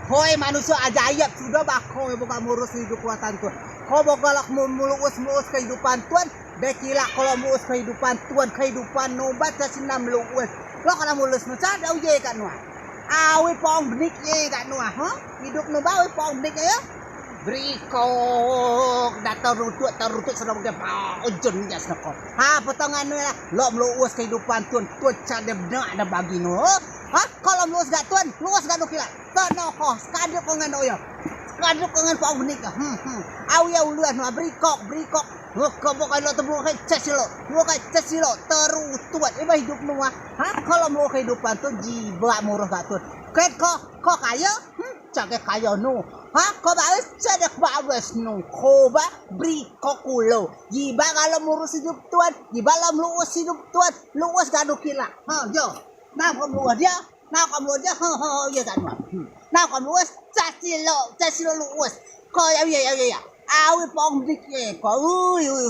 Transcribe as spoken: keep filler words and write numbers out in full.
Hoi manusio ajaib, sudo ba ko bogoa murus hidup watan tun. Ko bogoa lok mu-, muluus-muluus kehidupan tun. Be kilak ko lok muluus kehidupan tun, kehidupan nu ba caci nam luus. Lok ko lok muluus nu, coa de uyo kak nua. Awei pong benik ye kak nua, ha? Hidup nu ba awei pong benik ye. Brikok, da terutut, terutut, sudo ba ujun nyo sudo ko. Ha, potongan nu lah. Lok muluus kehidupan tun, tun coa de benek de bagi nu. Ha, ko lok muluus gak tun, luus gak nu kilak. Tono ko, sekadep ko ngen oyo. Sekadep ko ngen pong benik. Hmm, hmm. Awei uluan nu, brikok, brikok. Ko bogoa lok tebuk kai caci lok. Tebuk kai caci lok, terutut. Iba hidup nu, ha? Ha, ko lok muluus kehidupan tun, jibeak murus gak tun. Ket ko, ko kayo? Hmm, coa de kayo nu. Ha, ko baes, coa de baes nu. Ko ba brikok kulo. Jibeak galo murus hidup tun, jibeak lok muluus hidup tun, luus gak nu kilak. Ha, yo. Nam ko muluus dio, nam ko muluus dio, ho, ho, ho, yo kak nua. Hmm. Nam ko muluus, caci lok, caci lok luus. Ko ya, ya, ya, ya, ya. Awei pong benik ye, ko, ui, ui.